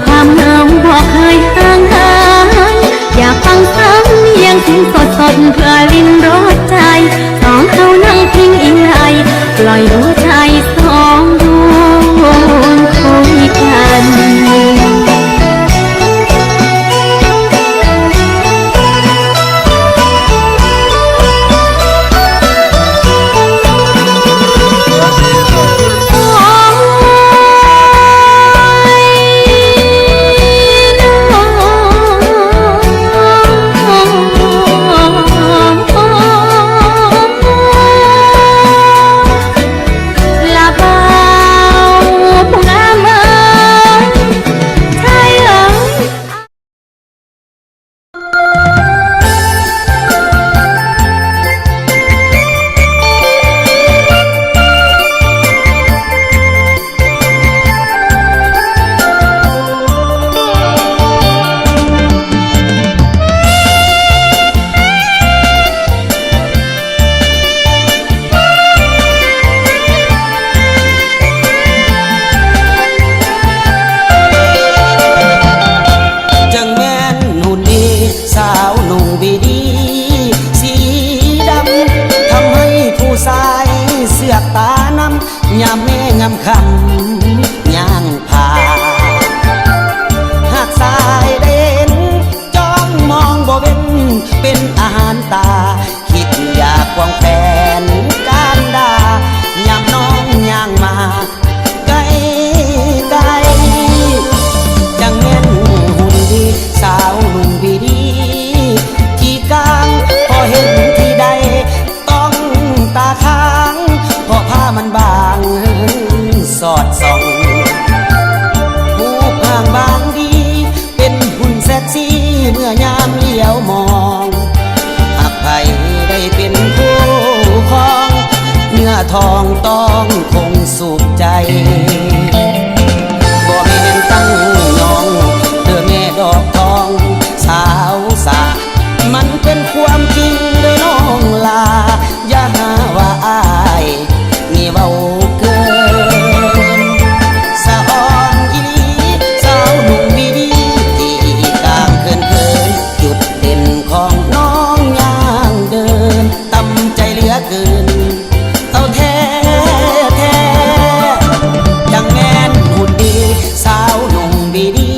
ຄວາມເຫງົາບໍ່ເຄີຍຫ່າງຫາຍ ຢາກຟັງສຳນຽງສຽງສົດໆ ເພື່ອລິ້ນລົດໃຈ ສອງເຮົານັ່ງພິງອີງໄຫຼ ປ່ອຍຫົວໃຈສອງດວງຄຸຍກັນ. ລະເບົາຜູ້ງາມເອີຍ ໄທເອີຍ. ຈັ່ງແມ່ນຫຸ່ນດີ ສາວນຸ່ງບີດີສີດຳ ທຳໃຫ້ຜູ້ຊາຍເຊືອບຕານຳ ຍາມແລງຍາມຄ່ຳຍ່າງຜ່ານ ຫາກຊາຍໄດ້ເຫັນ ຈ້ອງມອງບໍ່ເວັ້ນ ເປັນອາຫານຕາ ຄິດຢາກຄວາງແຜນການດ່າ ຍາມນ້ອງຍ່າງມາ ໄກໆ ຈັ່ງແມ່ນຫຸ່ນດີ ສາວໜຸ່ມບີດີ ຂີ້ກ້າງ ພໍເຫັນທີ່ໃດ ຕ້ອງຕາຄ້າງ ເພາະຜ້າມັນບາງສອດສ່ອງ ຮູບຮ່າງບາງດີ ເປັນຫຸ່ນເຊັກຊີ ເມື່ອຍາມຫຼຽວມອງ ຫາກໃຜໄດ້ເປັນຄູ່ຄອງ ເນື້ອທອງຕ້ອງຄົງສຸກໃຈ ບໍ່ແມ່ນຕັ້ງຍອງ ເດີແມ່ດອກທອງ ສາວສາ ມັນເປັນຄວາມຈິງເດີນ້ອງຫຼ້າ ຢ່າຫາວ່າອ້າຍນີ້ເວົ້າເກີນ ສະອອນອີ່ຫຼີ ສາວໜຸ່ມບີດີ ທີ່ກາງເຂີນໆ ຈຸດເດັ່ນຂອງນ້ອງຍ່າງເດີນ ຕຳໃຈເຫຼືອເກີນ ເອົາແທ້ໆ ຈັ່ງແມ່ນຫຸ່ນດີ ສາວໜຸ່ມບີດີ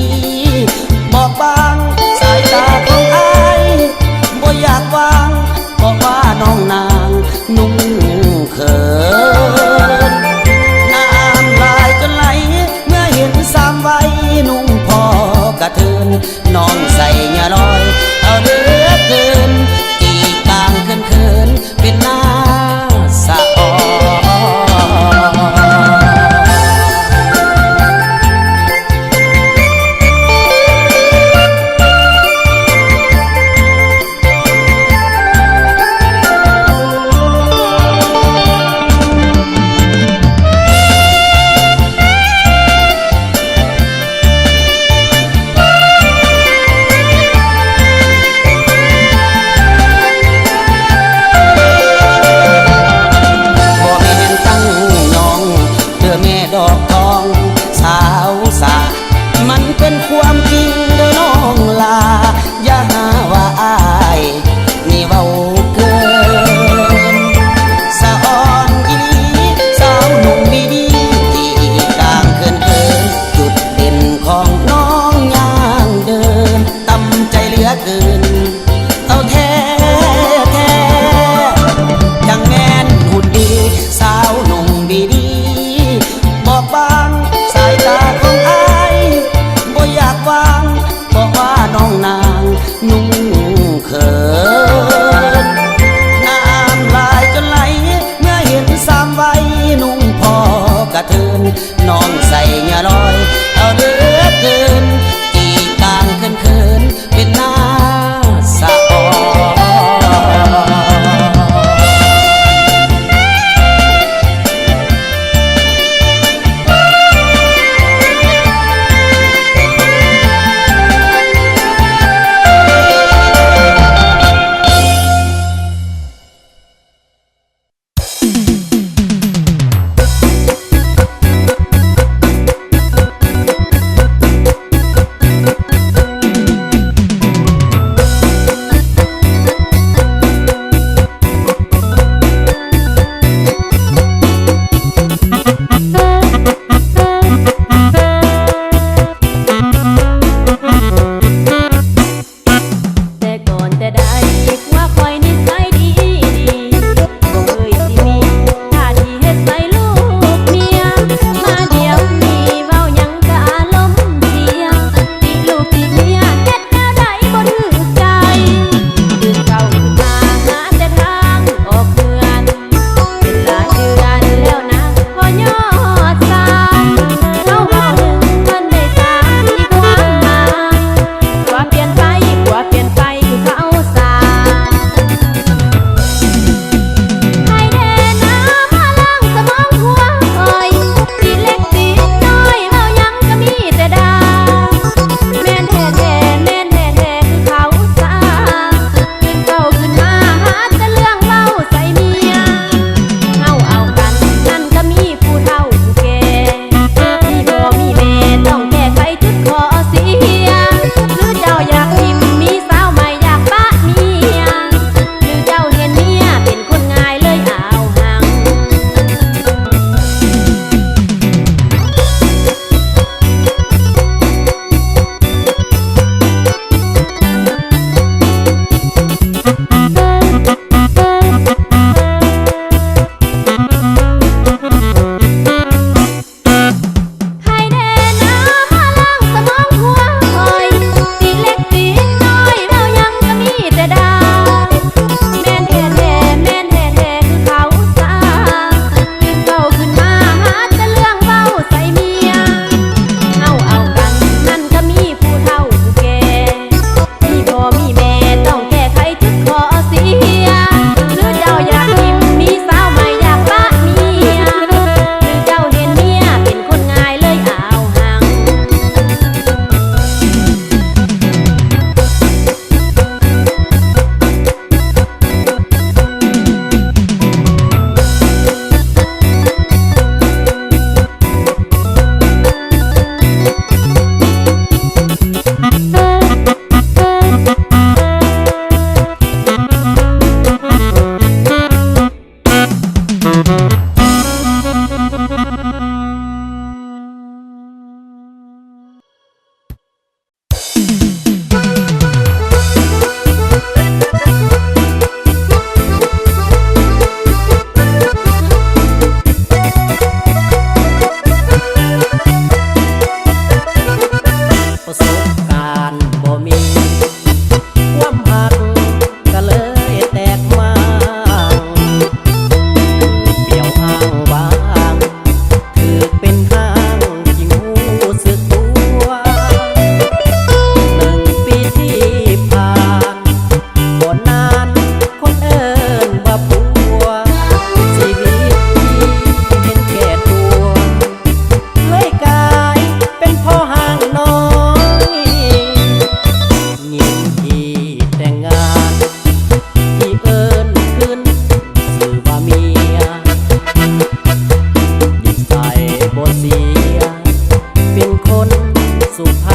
ບອບບາງສາຍຕາຂອງອ້າຍ ບໍ່ຢາກຫວ່າງ ເພາະວ່ານ້ອງນາງນຸ່ງເຂີນ ນ້ຳລາຍຈົນໄຫຼ ເມື່ອເຫັນສາມໄວນຸ່ງພໍກະເທີນ ນ້ອງໃສ່ເຫຍື່ອລອຍ ເອົາເຫຼືອເກີນ ຈີກາງເຂີນໆ ເປັນໜ້າສະອອນ. ເ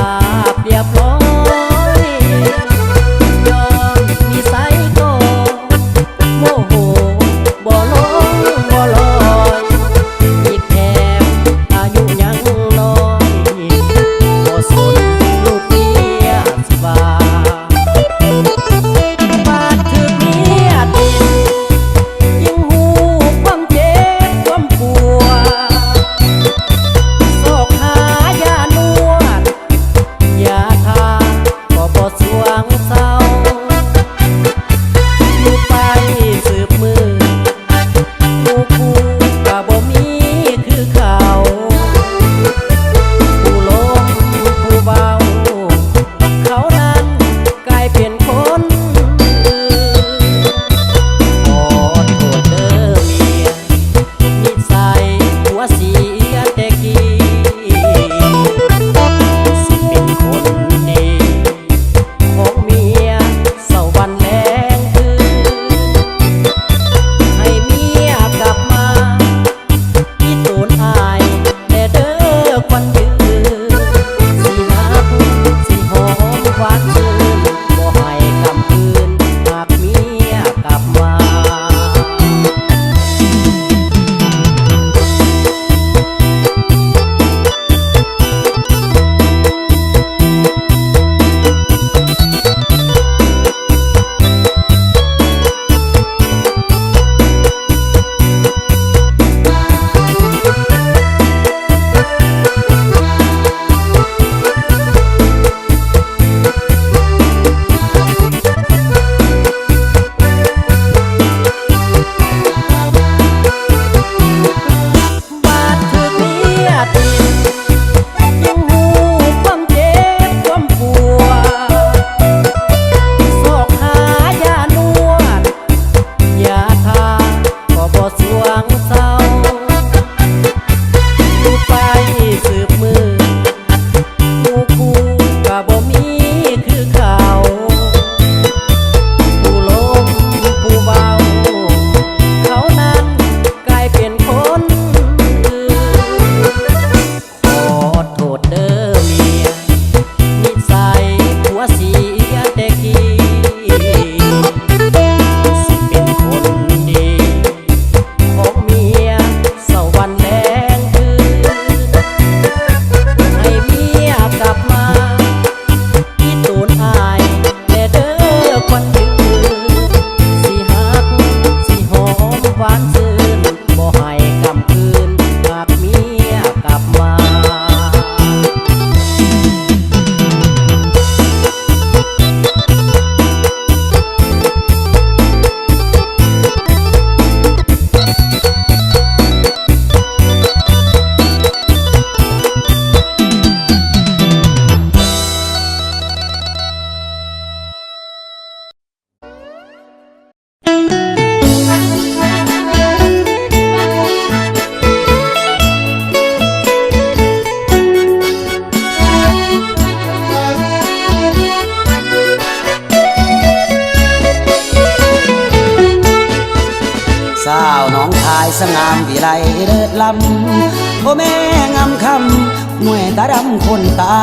ລຽບລ້ອຍ ຍ້ອນນິໄສກໍໂມໂຫ ບໍ່ລົງບໍ່ລອຍ ອີກແຖມອາຍຸຍັງນ້ອຍ ບໍ່ສົນລູກເມຍຊິວ່າ ບາດຖືກເມຍຕິດ ຍິ່ງຮູ້ຄວາມເຈັບຄວາມປວດ ຊອກຫາຢານວດ ຢາທາກໍບໍ່ສວງເຊົາ ຢູ່ໄປສືບມື້ ໝູ່ຄູ່ກໍບໍ່ມີຄືເກົ່າ ຜູ້ລົມຜູ້ເວົ້າ ເຂົານັ້ນກາຍເປັນຄົນອື່ນ ຂໍໂທດເດີເມຍ ນິໄສຜົວເສຍແຕ່ກີ້ ຊິເປັນຄົນດີຂອງເມຍເຊົ້າວັນແລງຄືນ ໃຫ້ເມຍກັບມາ ທີ່ໂຕນອ້າຍແດ່ເດີຄວັນຢືນ ຊິຮັກ ຊິຫອມຫວານຊື່ນ ບໍ່ໃຫ້ກຳຄືນ ຫາກເມຍກັບມາ. ບາດຖືກເມຍຖິ້ມ ຍັງຮູ້ຄວາມເຈັບຄວາມປວດ ຊອກຫາຢານວດ ຢາທາກໍບໍ່ສວງເຊົາ ຢູ່ໄປສືບມື້ ໝູ່ຄູ່ກໍບໍ່ມີຄືເກົ່າ ຜູ້ລົມຜູ້ເວົ້າ ເຂົານັ້ນກາຍເປັນຄົນອື່ນ ຂໍໂທດເດີເມຍ ນິໄສຜົວເສຍແຕ່ກີ້ ຊິເປັນຄົນດີ ຂອງເມຍເຊົ້າວັນແລງຄືນ ໃຫ້ເມຍກັບມາ ທີ່ໂຕນອ້າຍແດ່ເດີຄວັນຢືນ ຊິຮັກ ຊິຫອມຫວານຊື່ນ ບໍ່ໃຫ້ກຳຄືນ ຫາກເມຍກັບມາ. ສາວໜອງຄາຍສະຫງ່າມວິໄລເລີດລ້ຳ ໂອແມ່ງາມຄຳ ໜ່ວຍຕາດຳຄົນຕາ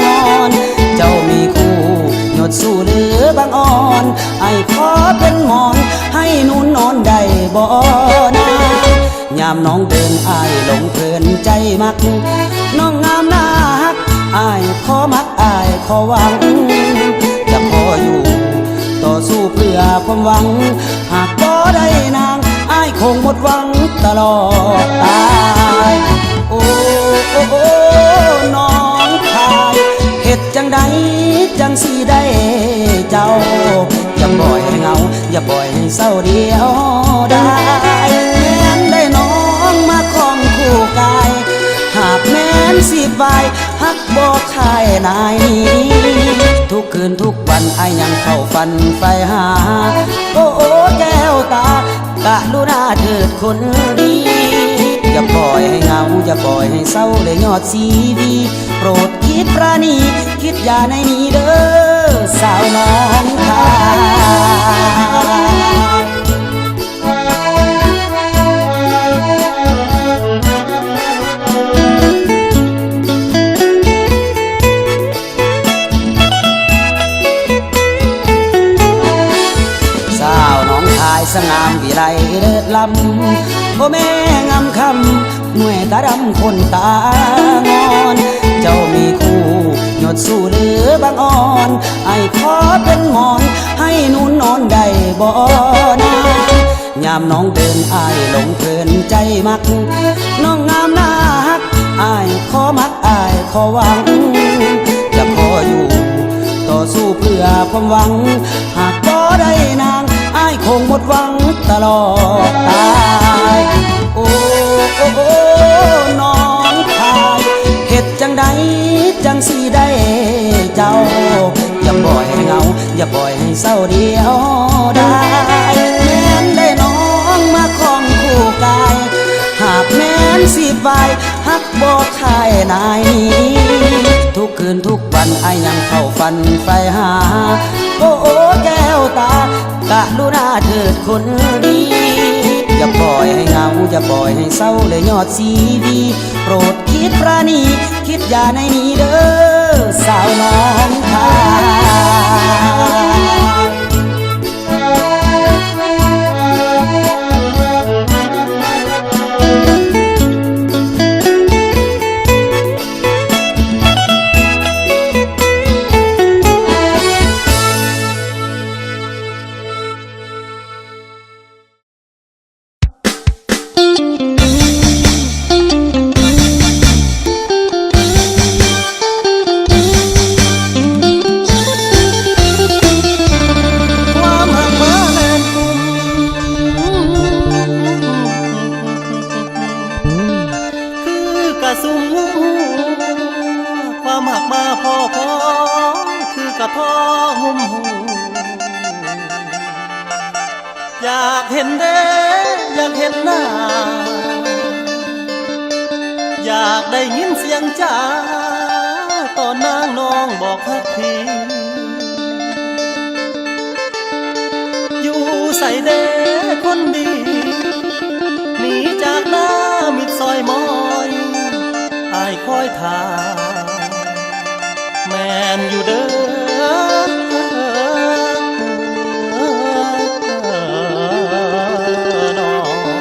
ງອນ ເຈົ້າມີຄູ່ຍົດຊູ່ຫຼືບາງອ່ອນ ອ້າຍຂໍເປັນໝອນ ໃຫ້ນູນນອນໄດ້ບໍ່ນາ? ຍາມນ້ອງເດີນອ້າຍຫຼົງເພີນໃຈມັກ ນ້ອງງາມໜ້າຮັກ ອ້າຍຂໍມັກ ອ້າຍຂໍຫວັງ ຈະຂໍຢູ່ຕໍ່ສູ້ເພື່ອຄວາມຫວັງ ຫາກບໍ່ໄດ້ນາງ ອ້າຍຄົງໝົດຫວັງຕະຫຼອດຕາຍ. ໂອ້ ໂອ້ ໂອ້ ນ້ອງຄາຍ ເຮັດຈັ່ງໃດຈັ່ງຊິໄດ້ເຈົ້າ? ຢ່າປ່ອຍໃຫ້ເຫງົາ ຢ່າປ່ອຍໃຫ້ເສົ້າດຽວດາຍ ແມ່ນໄດ້ນ້ອງມາຄອງຄູ່ກາຍ ຫາກແມ່ນຊິບວາຍ ຮັກບໍ່ຂາຍນາຍ ທຸກຄືນທຸກວັນອ້າຍຍັງເຝົ້າຝັນໃຝ່ຫາ ໂອ້ ໂອ້ ແກ້ວຕາ ກະລຸນາເທີດຄົນດີ ຢ່າປ່ອຍໃຫ້ເຫງົາ ຢ່າປ່ອຍໃຫ້ເສົ້າ ແລະຍອດຊີວີ ໂປດຄິດປານີ ຄິດຢ່າໃນນີ້ເດີ ສາວນ້ອງຄາຍ. ໂອ້ແມ່ງາມຄຳ ໜ່ວຍຕາດຳຄົນຕາງອນ ເຈົ້າມີຄູ່ຍອດຊູ່ຫຼືບາງອ່ອນ ອ້າຍຂໍເປັນໝອນ ໃຫ້ນູນນອນໄດ້ບໍ່ນາ? ຍາມນ້ອງເດີນອ້າຍຫຼົງເພີນໃຈມັກ ນ້ອງງາມໜ້າຮັກ ອ້າຍຂໍມັກ ອ້າຍຂໍຫວັງ ຈະຂໍຢູ່ຕໍ່ສູ້ເພື່ອຄວາມຫວັງ ຫາກບໍ່ໄດ້ນາງ ອ້າຍຄົງໝົດຫວັງຕະຫຼອດຕາຍ. ໂອ້ ໂອ້ ໂອ້ ນ້ອງພາຍ ເຮັດຈັ່ງໃດຈັ່ງຊິໄດ້ເຈົ້າ? ຢ່າປ່ອຍໃຫ້ເຫງົາ ຢ່າປ່ອຍໃຫ້ເສົ້າດຽວດາຍ ແມ່ນໄດ້ນ້ອງມາຄອງຄູ່ກາຍ ຫາກແມ່ນຊິບວາຍ ຮັກບໍ່ຂາຍນາຍ ທຸກຄືນທຸກວັນອ້າຍຍັງເຝົ້າຝັນໃຝ່ຫາ ໂອ້ ໂອ້ ແກ້ວຕາ ກະລຸນາເທີດຄົນດີ ຢ່າປ່ອຍໃຫ້ເຫງົາ ຢ່າປ່ອຍໃຫ້ເສົ້າ ແລະຍອດຊີວີ ໂປດຄິດປານີ ຄິດຢ່າໃນນີ້ເດີ ສາວນ້ອງພາຍ. ຄວາມຮັກມາແລ່ນກຸ້ມ ຄືກະຊຸ່ມ ຄວາມຮັກມາພໍ້ພໍ ຄືກະທໍຮຸ່ມຫຸ່ມ ຢາກເຫັນເດ້ ຢາກເຫັນໜ້າ ຢາກໄດ້ຍິນສຽງຈາ ຕອນນາງນ້ອງບອກຮັກພີ່ ຢູ່ໃສເດ້ຄົນດີ ໜີຈາກໜ້າມິດຊອຍມອຍ ອ້າຍຄອຍຖ້າ ແມ່ນຢູ່ເດີນ້ອງ.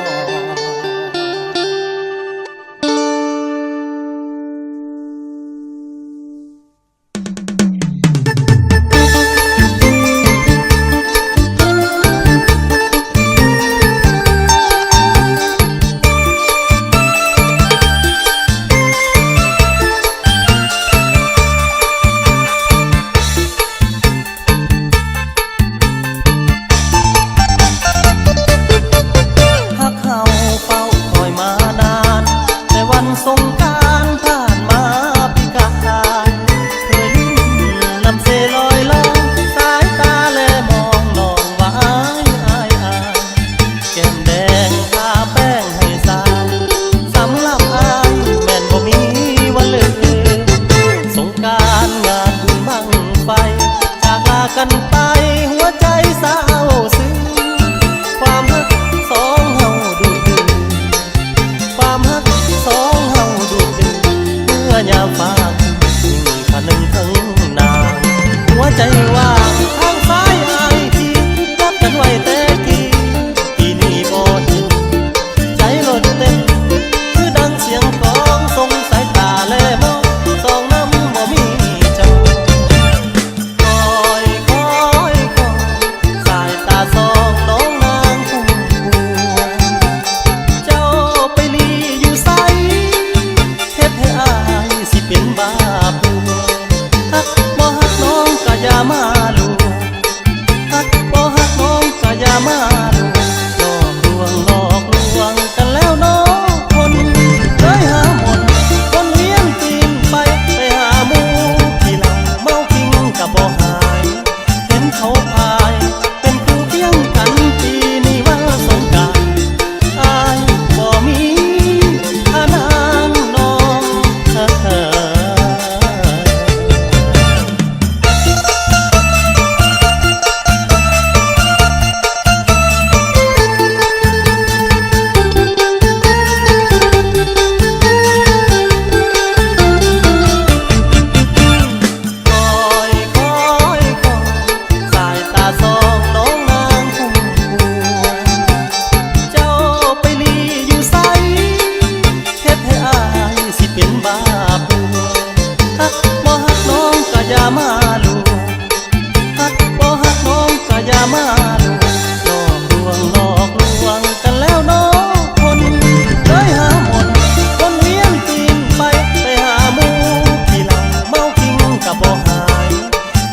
ຮັກເຮົາເຝົ້າຄອຍມານານ ແຕ່ວັນສົງການຜ່ານມາປີກາຍ ເຄີຍຫຼິ້ນນ້ຳເຊລອຍລາຍ ສາຍຕາແລມອງນ້ອງວ່າອາຍ ອາຍ ອາຍ ແກ້ມແດງທາແປ້ງໃຫ້ສາຍ ສຳລັບອ້າຍແມ່ນບໍ່ມີວັນລືມ ສົງການງານບຸນບັ້ງໄຟ ຈາກລາກັນໄປຫົວໃຈເສົ້າຊຶມ ຄວາມຮັກສອງເຮົາດູດດື່ມ ຄວາມຮັກສອງເຮົາດູດດື່ມ ເມື່ອຍາມຟ້າຄຶ້ມ ຍິ່ງຄະນຶງເຖິງນາງ ຫົວໃຈວ່າງທາງສາຍອ້າຍຈີບ ຈັບກັນໄວ້ແຕ່ກີ້ ປີນີ້ບໍ່ເຫັນ ໃຈລົດເຕັ້ນ ຄືດັ່ງສຽງກອງ ສົ່ງສາຍຕາແລມອງ ສອງນຳບໍ່ມີເຈົ້າ. ຄອຍ ຄອຍ ຄອຍ ສາຍຕາສອງນ້ອງນາງພຸ້ມພວງ ເຈົ້າໄປຫຼີ່ຢູ່ໃສ ເຮັດໃຫ້ອ້າຍຊິເປັນບ້າພວງ ຮັກບໍ່ຮັກນ້ອງກະຢ່າມາລວງ ຮັກບໍ່ຮັກນ້ອງກະຢ່າມາລວງ ຫຼອກລວງ ຫຼອກລວງກັນແລ້ວເນາະຄົນ ເລີຍຫາໝົດ ວົນວຽນຕີນໄປ ໄປຫາໝູ່ກິນເຫຼົ້າ ເມົາກິງກະບໍ່ຫາຍ ເຫັນເຂົາພາຍ ເປັນຄູ່ຄຽງກັນ ປີນີ້ວັນສົງການ ອ້າຍບໍ່ມີ ອານາງນ້ອງ ເອີ. ມາລວງ ຮັກບໍ່ຮັກນ້ອງກະຢ່າມາລວງ ຫຼອກລວງ ຫຼອກລວງກັນແລ້ວເນາະຄົນ ເຄີຍຫາມົນ ຄົນວຽນຕີນໄປ ໄປຫາໝູ່ກິນເຫຼົ້າ ເມົາກິນກະບໍ່ຫາຍ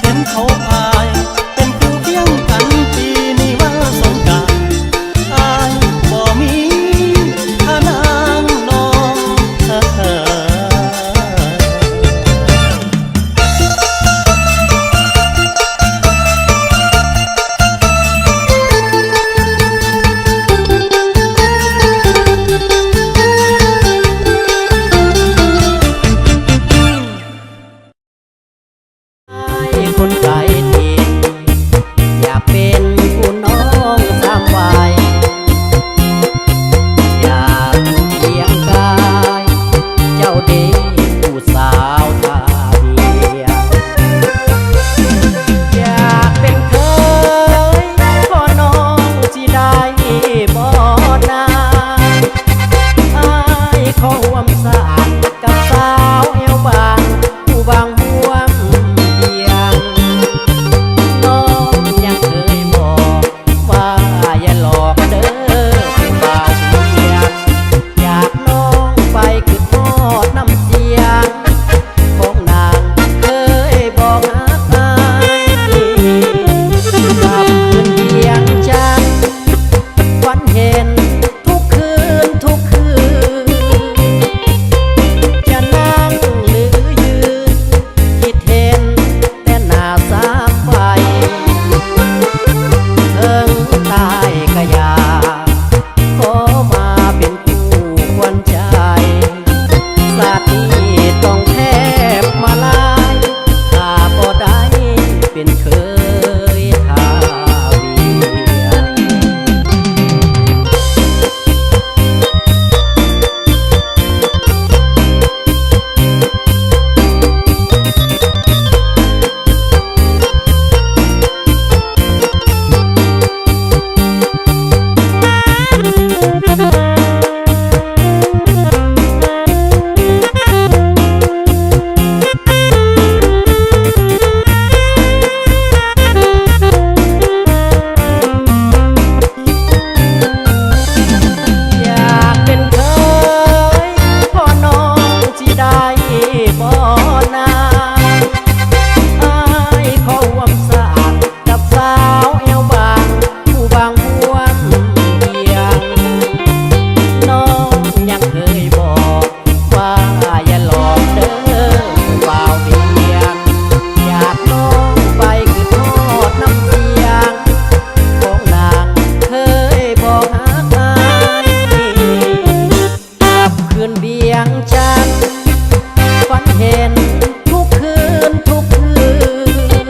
ເຫັນເຂົາພາຍ ເປັນຄູ່ພຽງກັນ ປີນີ້ວັນສົງການ ອ້າຍບໍ່ມີ ອານາງນ້ອງ ເອີ. ອ້າຍຄົນໄກຖິ່ນ ຢາກເປັນຜູ້ນ້ອງສາມໄວ ຢາກຢູ່ຄຽງກາຍ ເຈົ້າເດຜູ້ສາວທ່າວຽງ ຢາກເປັນເຂີຍພໍ່ນ້ອງຊິໄດ້ບໍ່ນາ ອ້າຍຂໍຮ່ວມຊາດ ກັບສາວແອວບາງ ຜູ້ບາງຮ່ວມພຽງ ນ້ອງຍັງເຄີຍບອກວ່າຢ່າຫຼອກເດີຜູ້ບ່າວພຽງ ຢາກນ້ອງໄປຄຶດຮອດນ້ຳສຽງຂອງນາງ ເຄີຍບອກຮັກອ້າຍ ກັບຄືນວຽງຈັນ ຝັນເຫັນ ທຸກຄືນ ທຸກຄືນ ຈະນັ່ງຫຼືຢືນ ຄິດເຫັນແຕ່ໜ້າສາມໄວ ເຖິງຕາຍກະຢ່າ ຂໍມາເປັນຄູ່ຂວັນໃຈ ຊາດນີ້ຕ້ອງແທບມາລາຍ ຖ້າບໍ່ໄດ້ເປັນເຂີຍ ເຄີຍທ່າວຽງ. ຢາກເປັນເຂີຍພໍ່ນ້ອງຊິໄດ້ບໍ່ນາ ອ້າຍຂໍຮ່ວມຊາດກັບສາວແອວບາງ ຜູ້ບາງຮ່ວມພຽງ ນ້ອງຍັງເຄີຍບອກ ວ່າຢ່າຫຼອກເດີບ່າວພຽງ ຢາກນ້ອງໄປຄຶດຮອດນ້ຳສຽງຂອງນາງ ເຄີຍບອກຮັກອ້າຍ ກັບຄືນວຽງຈັນ ຝັນເຫັນທຸກຄືນ ທຸກຄືນ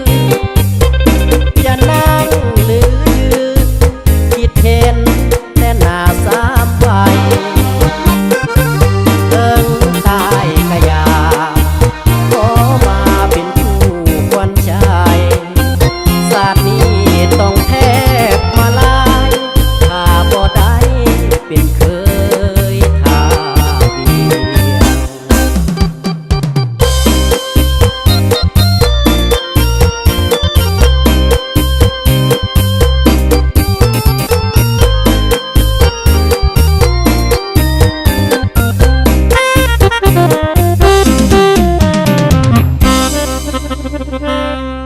ຈະນັ່ງຫຼືຢືນ ຄິດເຫັນ ແຕ່ໜ້າສາມໄວ ເຖິງຕາຍກະຢ່າ ຂໍມາເປັນຄູ່ຂວັນໃຈ ຊາດນີ້ຕ້ອງແທບມາລາຍ ຖ້າບໍ່ໄດ້ເປັນເຂີຍທ່າວຽງ.